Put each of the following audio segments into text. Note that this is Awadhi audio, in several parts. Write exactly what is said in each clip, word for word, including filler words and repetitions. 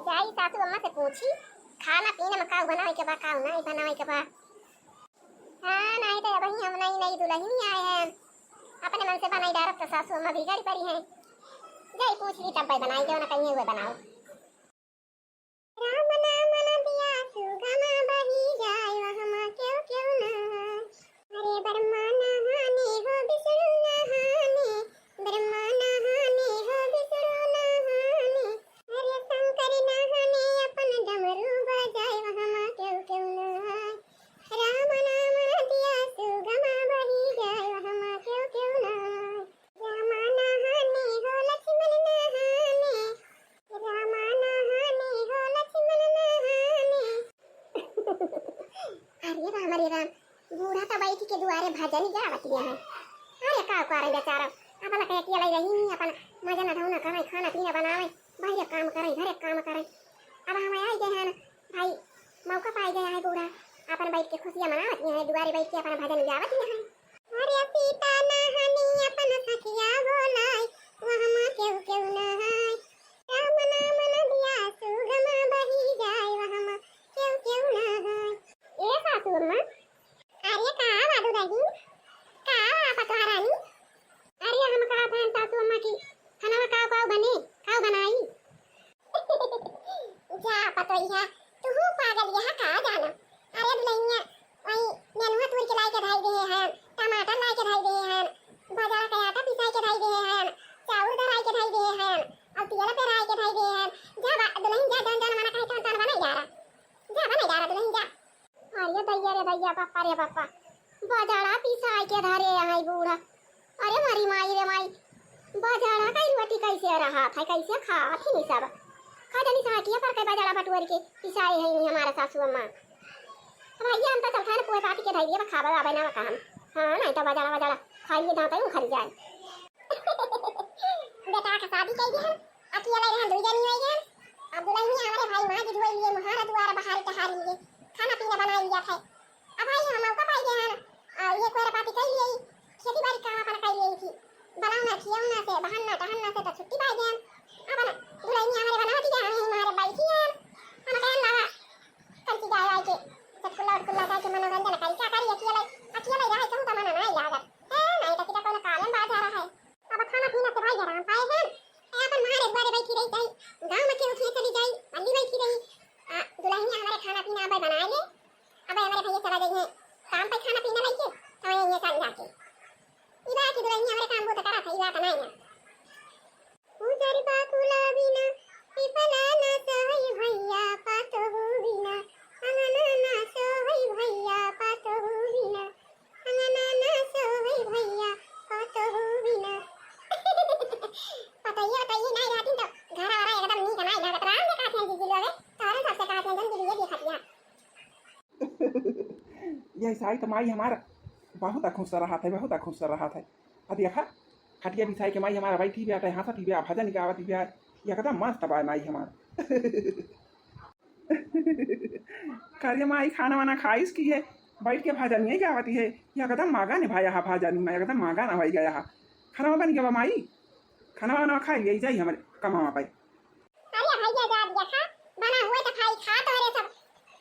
जाई सासू अम्मा से पूछी, खाना पीना में काऊ बनावे के बा, काऊ नाहीं बनावे के बा। हाँ, नाहीं तो अबहीं हम नई नई दुलहिन आए हैं, अपने मन से बनाई डारब तो सासू अम्मा बिगड़ी पड़ी हैं। जाई पूछ ली तब बनाई, जो ना कहिए हुए बनाओ। राम नाम नदिया सुगमा बही जाए, वहमा केहू केहू ना आए। अरे ब्रह्मा नहाने हो विष्णु नहाने, ब्रह्मा नहाने हो विष्णु नहाने। अरे शंकर नहाने अपन डमरू बजाए, वहमा केहू केहू ना आए। राम नाम नदिया सुगमा बही जाए, वहमा केहू केहू ना आए। राम नहाने हो लक्ष्मण नहाने, राम नहाने हो लक्ष्मण नहाने। अरे राम, अरे राम, बूढ़ा तो बैठ के दुआरे भजन गावत है। अरे का करे बेचारा, अब लगे अकेले रही, अपन मजा न ढौना करे, खाना पीना बनावे, बाहरे काम करे, घरे काम करे। अब हम आई गए हैं भाई, मौका पाई गया है बूढ़ा, अपन बैठ के खुशियाँ मनावत है, दुआरे बैठ के अपन भजन गावत है। अरे सीता नहानी अपन सखिया बोलाए, वहमा केहू केहू नहाए। राम नाम नदिया सुगमा बही जाए, वहमा केहू केहू नहाए। ए सासू अम्मा, अरे का बाबू दादी, का पतोह रानी? अरे हम कहत हैं सासू अम्मा की खाना काऊ काऊ बने, काऊ बनाई? जा पतोहिया, तुहू पागल यह का जाना। अरे दुलहिनिया, वही नेनुआ तूर के लाई के धई दे हैं, टमाटर लाई के धई दे हैं, बाजार के आटा पिसाई के धई दे हैं, चाउर धराई के धई दे हैं, और तेल पेराई के धई दे हैं। जा बा-, दुलहिन जा, जौन जौन मना कहे तौन तौन बनाई जा रहा। जा बनाई जा रहा दुलहिन जा। अरे दैया रे दैया, बापा रे बापा, बजड़ा पिसाई के धरे है बूढ़ा। अरे मारी माई रे माई, बजड़ा का रोटी कैसे रहत है, कैसे खात ही सब। का जानी साटिया पर के बजड़ा बटुअर के पिसाए है हमारा सासू अम्मा। भैया हम तो चलता है ना, पोए पाती के धैर्य खाबा आवे ना का हम। हाँ, नहीं तो बजड़ा बजड़ा खाइए दांत ही उखड़ जाए। बेटा का शादी कई दिहन, अकेले रहन दुई जनी होई गए। अब दुलहिनिया हमरे भाई माँ जी धोई लिए, मुहारा दुआरा बहारी टहारी लिए, खाना पीना बनाई लिया थे। अब भाई हम मौका पाई गए हैं, और ये कोई पाती कई लिए, खेती बाड़ी काम अपन कई लिए थी, बनावना खियौना से, बहाना टहलना से तो छुट्टी पाई गए। अपन दुलहिनिया हमरे बनावती गए हैं, हमारे बैठी हैं, हम कहन लगा, कल की गाय आए के चटकुल्ला उटकुल्ला खाए के मनोरंजन करी, क्या करी अकेले, अकेले रहे कहूँ तो मन नहीं लागत है, नहीं तो कितना कौन कालन बात आ रहा है। अब खाना पीना से भाई आराम पाए हैं। ए, अपन मारे दुआरे बैठी रही, चाहे गाँव में केहू खेत चली जाई, अल्ली बैठी रही। आ, दुलहिनिया हमारे खाना पीना अब बनाए ले, अब हमारे भैया चला जाइए काम पे खाना पीना लेके, तो ये साल जाके। ई बात की दुलहिनिया हमारे काम बहुत करा था, ई बात नहीं ना। उजर बाकुला बिना, पिपला ना सहई भैया, पातहू बिना, अंगना ना सहई भैया, पातहू बिना। अंगना ना सोवे भैया, पतोहू बिना। पतोहिया, पतोहिया नाई रहती तो घर वाला एकदम नीक नाई लागत। राम से कहत हैं जीजी लोग, तोहरे सबसे कहत हैं जन दीदी ये देखतिया। यह साई तो माई हमार बहुत खुश रहत है, बहुत खुश रहत है। अब देखा, खटिया बिछाई के माई हमार बैठी भी आटे, हंसत भी आ, भजन गावत भी आ, एकदम मस्त बा माई हमार। करे माई खाना वाना खाइस कि है, बैठ के भजनिया गावत है, एकदम मगन है भाई, यहाँ भजनी में एकदम मगन हो गया है। खाना बन गया माई, खाना वाना खा लिए जाई हमारे कमावा पाई। अरे भैया जा दिया खा, बना हुए तो खाई खा तोहरे सब।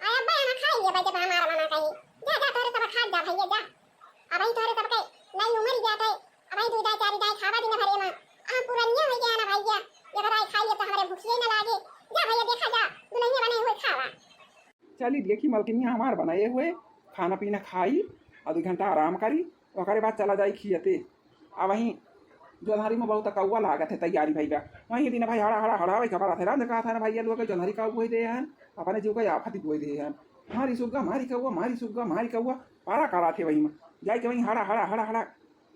अरे अब्बा यहाँ खाई ले जब हमारा मना कही, जा जा तोहरे सब खा जा भैया जा। अबही तोहरे सबके नई उमर जात है, अबही दू दाई चार दाई खावा दिन भरे में। हम पुरनिया हो गया ना भैया, एक दाई खाई ले तो हमारे भूखिए न लागे। जा भैया देखा जा, दुलहिनिया बने हुए खावा। चली देखी मलकिनिया हमार बनाए हुए खाना पीना खाई, आधी घंटा आराम करी, ओकरे बाद चला जाई खियते। अब वहीं जोधारी में बहुत कौआ लागत है, तैयारी भई बा। वहीं दिन भाई हड़ा हड़ा हड़ा वही खबर आते राम कहा था ना भैया लोग जोधारी का बोई दे हैं, अपने जीव का आफत बोई दे हैं। मारी सुग्गा मारी कौआ, मारी सुग्गा मारी कौआ, पारा करा थे वहीं में। जाए के वहीं हड़ा हड़ा हड़ा हड़ा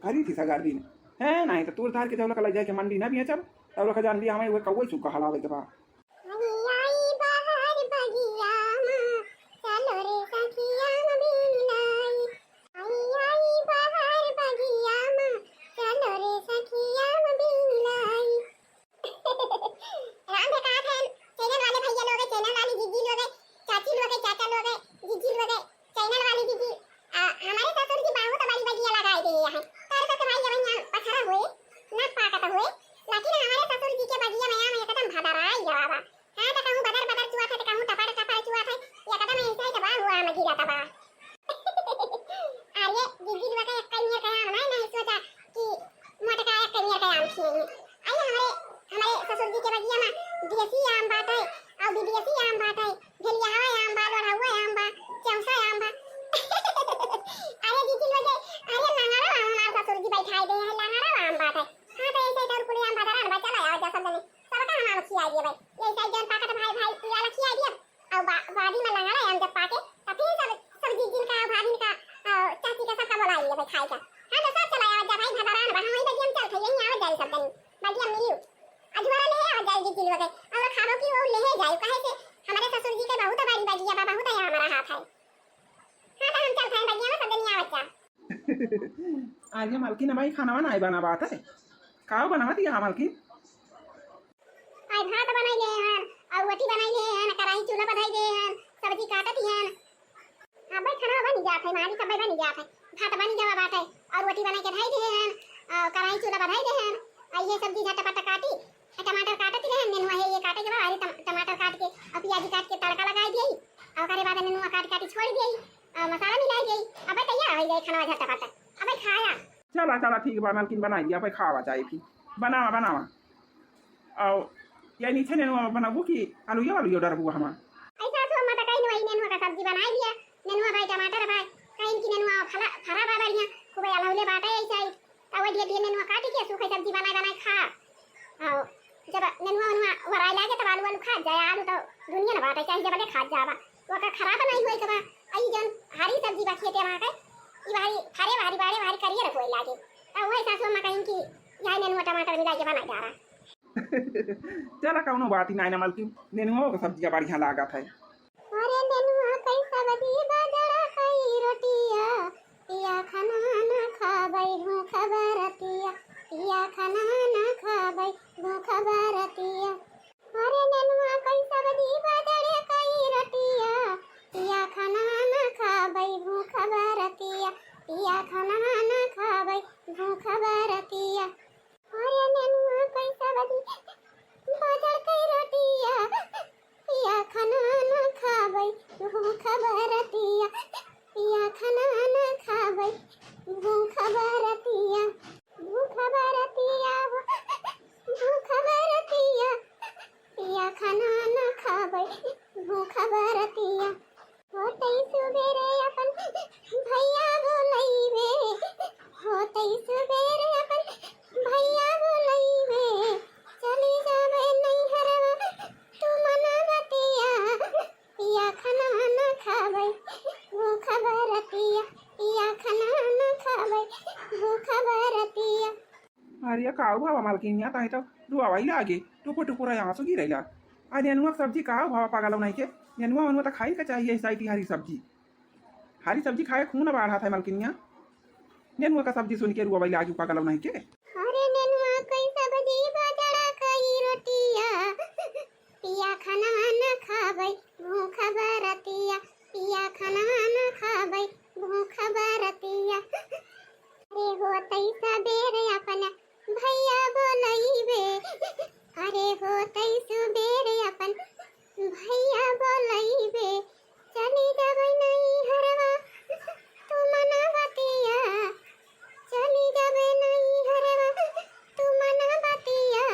करी थी सगार दिन। हैं, नहीं तो तूर धार के जब लोग लग जाए के मंडी ना बेचब, तब लोग जान लिया हमें वो कौआ सुग्गा हलावे के बा। आई आई बाहर बगिया मा, चलो रे सखिया मा बिलाई। आई आई बाहर बगिया मा, चलो रे सखिया मा बिलाई। राम प्रकाश है, चैनल वाले भैया लोग, चैनल वाली दीदी लोग, चाची लोग, चाचा लोग, जीजी लोग, चैनल वाली दीदी, आ, हमारे ससुर जी बहुत बड़ी बगिया लगाए दिए हैं। तार करके भाई जब यहाँ पथरा हुए, ना पाकत हुए, लेकिन हमारे ससुर जी के बगिया में आम एकदम भदराई है। विदेशी आम बाटे, भेलियावा आम बा, लोढ़ावा आम बा, चौसा आम बा। अरे जीजी लोगे, अरे लंगड़ा आम हमार ससुर जी बैठाए दे हैं, लंगड़ा आम बाटे। हाँ, तो ऐसे तो कुल आम बाजारा में चला आवा जा सब जने, सबका हम आम खिया दिए भाई। ये साइड जौन पाकत भाई, भाई, ये वाला खिया दिया। और बा-, बादी में लंगड़ा आम जब पाके, तब फिर सब, सब जीजिन का, भाभिन का, अ, चाची का, सबका बोला लिए भाई खाए का। हाँ, तो सब चला आवा जा भाई, भदरान बा, हम वहीं बगिया में चल थे, यहीं आवा जाए सब जने, बगिया में मिलियो। अजवारा ले आवा जाए जीजी लोगे, और खाबो की वो ले जाए, कहे से हमारे ससुर जी के बहुत बड़ी बगिया बा, बहुत है हमारा हाथ है। हाँ, तो हम चल थे बगिया में, सब जने आवा जा। आज ये मलकिन हमारी खाना वाना आई बनावत है। का बनावत है मलकिन? आज भात बनाई ले हन, और रोटी बनाई ले हन, कराही चूल्हा बधाई दे हन, सब्जी काटत हन। हाँ भाई, खाना बनी जात है, मारी सब बनी जात है। भात बनी जावा बात है, और रोटी बनाई के धई दे हन, और कराही चूल्हा बधाई दे हन। और ये सब्जी झटपट काटी, टमाटर काटत रहे, नेनुआ है ये काटे के बाद, अरे टम-, टमाटर काट के और प्याज काट के तड़का लगाई दिए, और ओकरे बाद नेनुआ काट काट छोड़ दिए, और मसाला मिलाई दिए। अब तैयार हो जाए खाना झटपट, अब खाया। चला, चला, ठीक बा, मलकिन बनाई दिया, अब खावा जाए फिर। बनावा, बनावा। और ये नीचे नेनुआ बनाबू कि आलूया वालूया डरबू हमार? ऐसा तो मत कहीं, वही नेनुआ का सब्जी बनाई दिया, नेनुआ भाई टमाटर भाई, कहीं की नेनुआ फला, फरा बा बढ़िया, खूब अलहौले बाटे ऐसा ही। तब वही धीरे धीरे नेनुआ काट के सूखा सब्जी बनाए बनाए खा। और जब नेनुआ उनुआ वराए लागे तब आलू आलू खा जाए, आलू तो दुनिया न बाटे, चाहे जब ले खा जावा, वो का खराब नहीं हुई कबा। आई जौन हरी सब्जी बा खेते वहाँ के, ई भारी फरे भारी बाड़े भारी करियर होए लागे। तब वही सासू अम्मा कहीं कि यह नेनुआ टमाटर मिला के बना जा रहा। चला, कौनो बात ही नाई ना, मलकिन नेनुआ के सब्जिया बढ़िया लागत है। अरे नेनुआ कई सब्जी, बाजरा कई रोटिया, पिया खाना ना खाबै भूख बरतिया, पिया खाना ना खाबै भूख बरतिया। अरे नेनुआ कई सब्जी, बाजरा कई रोटिया, पिया खाना ना खाबै भूख बरतिया, पिया खाना ना खाबै भूख बरतिया। अरे नेनुआ कई सब्जी, बाजरा कई रोटिया, पिया खाना ना खाबै भूख बरतिया, पिया खाना ना खाबै भूख बरतिया, भूख बरतिया हो, भूख बरतिया, पिया खाना ना खाबै भूख बरतिया। होतै सुबेरे अपन भैया बोलैबे, होतै सुबेरे अपन भैया बोलैबे, चली जाबे नैहरवा तू मना बतिया, पिया खाना ना खाबै भूख बरतिया, पिया खाना ना खाबै भूख बरतिया। अरे का हुआ बा मलकिनिया, ताही तो रुआवाई लागे, टुपुर टुपुर आंसू गिरेला। आ नेनुआ के सब्जी का हुआ बा पागल नहीं के? नेनुआ वेनुआ तो खाई के चाहिए, ऐसा इतनी हरी सब्जी। हरी सब्जी खाए खून बढ़त है मलकिनिया। नेनुआ का सब्जी सुन के रुआवाई लागे पागल नहीं के। अरे नेनुआ कई सब्जी, बाजरा कई रोटिया, पिया खाना ना खाबै भूख बरतिया, पिया खाना ना खाबै भूख बरतिया। अरे होतै सबेर अपन भैया बोलैबे, अरे होतै सुबेर अपन भैया बोलैबे, चली जाबै नैहरवा तू मना बतिया, चली जाबै नैहरवा तू मना बतिया।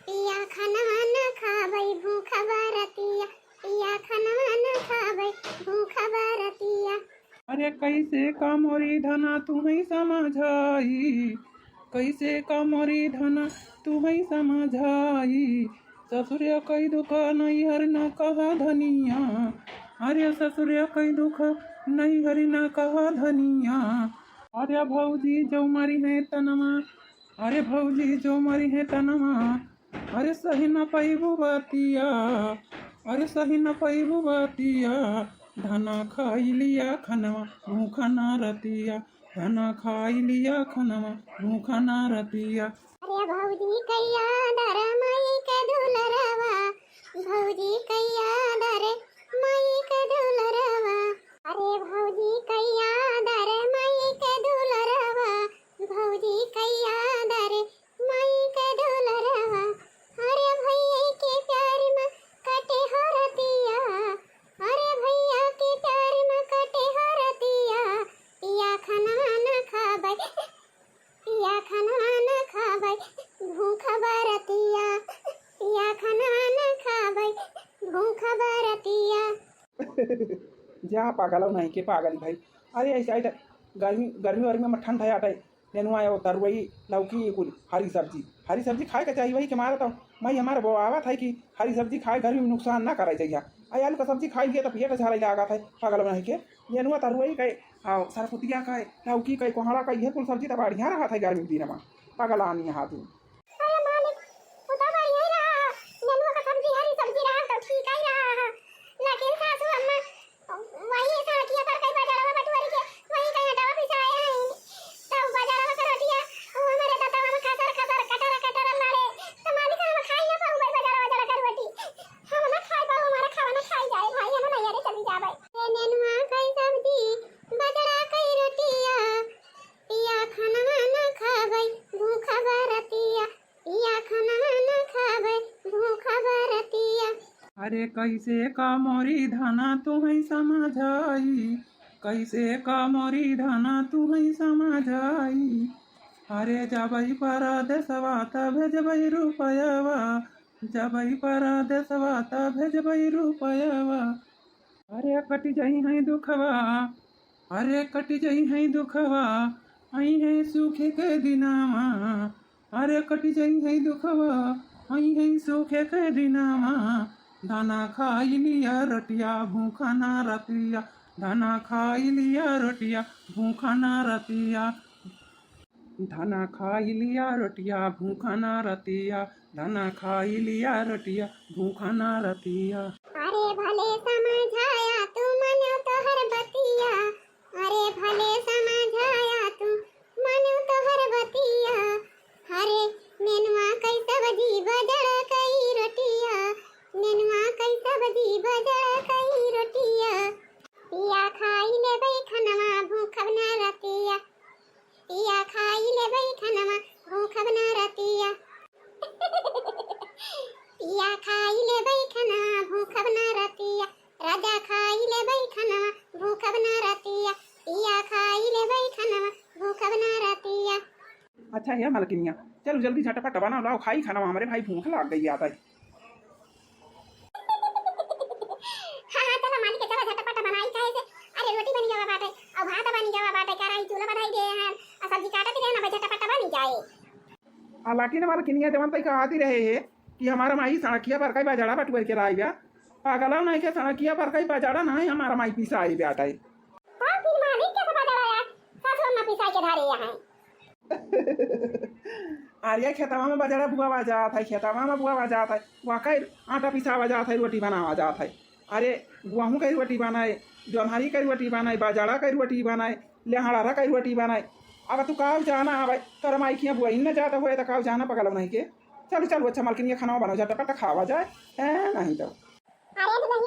पिया खाना ना खाबै भूख बरतिया, पिया खाना ना खाबै भूख बरतिया। अरे कैसे का मोरी धना तू ही समझाई, कैसे का मोरी धना तू ही समझाई। ससुरिया कई दुख नैहर न कहा धनिया, अरे ससुरिया कई दुख नैहर न कहा धनिया। अरे भौजी जो मरी है तनवा, अरे भौजी जो मरी है तनवा, अरे सही न पैबू बातिया, अरे सही न पैबू बातिया। धना खाई लिया खनवा भूखा ना रतिया, धना खाई लिया खनवा भूखा ना रतिया। अरे भौजी कहिया दर माई के दुलरवा, भौजी कहिया दर माई के दुलरवा। अरे भौजी कहिया दर माई के दुलरवा, भौजी कहिया दर माई के दुलरवा। अरे भैया के प्यार में कटे हो रतिया, अरे भैया के प्यार में कटे हो रतिया। पिया खाना ना खाबै, पिया खाना ना खाबै भूख बरतिया, पिया खाना जा पागल हो नहीं के पागल ही भाई। अरे ऐसा, ऐसा गर्मी, गर्मी वर्मी में ठंड है आटे, नेनुआ है, तरुई, लौकी, ये कुल हरी सब्जी, हरी सब्जी खाए के चाहिए। वही के मारे तो मैं हमारे वो आवत है कि हरी सब्जी खाए गर्मी में नुकसान ना करे चाहिए। आ आलू का सब्जी खाई लिए तो पेट झाड़े लागत है, पागल हो नहीं के। नेनुआ तरुई के, आ सरपुतिया के, लौकी के, कोहड़ा के, ये कुल सब्जी तो बढ़िया रहत है गर्मी के दिन में। पागल आनी है तू। अरे मालिक, वो तो बढ़िया ही रहा, नेनुआ का सब्जी, हरी सब्जी रहा तो ठीक ही रहा। लेकिन सासू अम्मा वही सड़किया पर कई बाजारवा बटुअरी के वही कहीं आटावा पिसाए हैं। तब बाजारवा से रोटिया, वो हमारे दांतवा में खसर खसर, कटर कटर लड़े। तो मालिक हम खाई ना पाऊँ भाई बाजारवा जरा कर रोटी। हम ना खाई पाऊँ, हमारा खावा ना खाई जाए भाई, हम नैहरे चली जावे। ए नेनुआ कई सब्जी, बजरा कई रोटिया, पिया खाना ना खाबै, भूखा बरतिया, पिया खाना ना खाबै, भूखा बरतिया। अरे कैसे का मोरी धना तुहई समझाई, कैसे का मोरी धना तुहई समझाई। अरे जबै परदेसवा त भेजबै रुपयवा, जबै परदेसवा त भेजबै रुपयवा। अरे कटि जइहैं दुखवा, अरे कटि जइहैं दुखवा, अइहैं सूखे के दिनवा। अरे कटि जइहैं दुखवा, अइहैं सूखे के दिनवा। धना खाई लिया रोटिया, भूखा ना रतिया। धना खाई लिया रोटिया, भूखा ना रतिया। धना खाई लिया रोटिया, भूखा ना रतिया, धना खाई लिया रोटिया, भूखा ना रतिया। अरे भले समझाया तू मनो तोहर बतिया, अरे भले समझाया तू मनो तोहर बतिया। अरे नेनुआ कई सब्जी बजर कई रोटिया, नेनुआ कई सब्जी बजर कई रोटिया। पिया खाई लेबै खनवा भूखब ना रतिया, पिया खाई लेबै खनवा, भूखब ना रतिया। पिया खाई लेबै खनवा, भूखब ना रतिया। राजा खाई लेबै खनवा, भूखब ना रतिया। पिया खाई लेबै खनवा, भूखब ना रतिया। अच्छा हे मलकिनिया, चलो जल्दी झटपट बनाओ, लाओ खाई खाना, हमरे भाई भूख लाग गई आत है। हाँ, हाँ, चलो मालिक, चलो झटपट बनाई, काहे से, अरे रोटी बनी गवा बाटे, और भात बनी गवा बाटे, कराही चूल्हा बधाई दे हैं, और सब्जी काटत रहे ना, भाई झटपट बनी जाए। आ लाकिन मलकिनिया जवन तई कहती रहे है कि हमारा माई सड़किया पर कई बाजारा बटुअर के लाई बा, पागल हो नहीं के, सड़किया पर कई बाजारा नहीं हमारा माई पिसाई बाटे। तब फिर मालिक के बाजारा आया, सासू अम्मा पिसाई के धरे यहाँ। अरे खेतवा में बजरा बुआवा जात है, खेतवा में बुआवा जात है, वहाँ कई आटा पिसावा जात है, रोटी बनावा जात है। अरे गेहूँ के रोटी बनाए, जोन्हरी के रोटी बनाए, बजरा के रोटी बनाए, लेहड़ा के रोटी बनाए। अब तू काव जाना है भाई, तोर माई किया बुआई न जात हुए तो काव जाना पगल नहीं के। चलो चलो, अच्छा मलकिनिया खाना बनाओ, झटपट खावा जाए, है नहीं तो। अरे दुल्हन,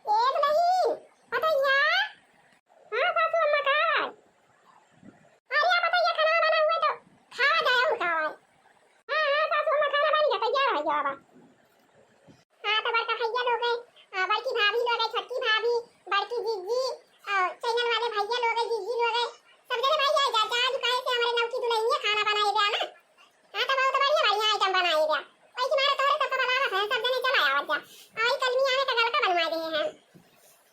ए दुल्हन, पतैया। हाँ सासू अम्मा का? अरे पतैया खाना बना हुए तो खावा जाए और का है। हाँ, हाँ सासू अम्मा खाना बन गया, तैयार हो गया अब। हाँ तो बड़का भैया लोग हैं, आ, बड़की भाभी लोग हैं, छोटकी भाभी, बड़की जीजी, आ, चैनल वाले भैया लोग हैं, जीजी लोग हैं, सब जने भाई आ जा, जा आज काहे से हमारे नौकी दुल्हनिया खाना बनाए गया ना। हाँ, तो बहुत बढ़िया, बढ़िया आइटम बनाए बा। वही तुम्हारे तोहरे सबका बनावत है, सब जने चला आवत जा। और कलमी आवे का गलका बनवा दे हैं।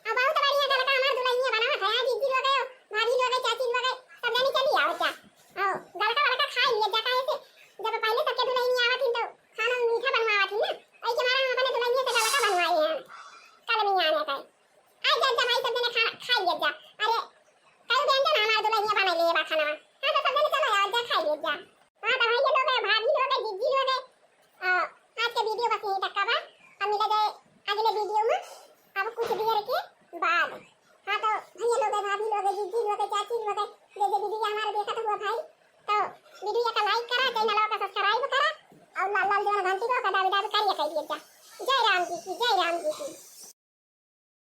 और बहुत बढ़िया गलका हमार दुल्हनिया बनावत है। हाँ, जीजी लोग गए, भाभी लोग गए, चाची लोग गए, सब जने चली आवत जा। और गलका वलका खाई लिया जा, काहे से जब पहले सबके दुल्हनिया आवत थी तो खाना मीठा बनवावत थी ना, वही तुम्हारे हम अपने दुल्हनिया से गलका बनवाए हैं कलमी आने का। आ जा, जा भाई, सब जने खाना खाई लिया जा। अरे, कई व्यंजन हमार दुल्हनिया बनाई ले बा खाना। हाँ, तो सब जने चलो यार, जा खाई लिया जा। हाँ, तो भाई, ये लोग है, भाभी लोग है, जीजी लोग है। आ, आज के वीडियो बस यहीं तक का बा। अब मिले जाए अगले वीडियो में, अब कुछ देर के बाद। हाँ, तो भैया लोग है, भाभी लोग है, जीजी लोग है, चाची लोग है, जे जे वीडियो हमारे देखत हुआ भाई, तो वीडियो का लाइक करा, चैनल का सब्सक्राइब करा और लाल लाल जौन घंटी को दबा दबा करिए, कह दिए जा।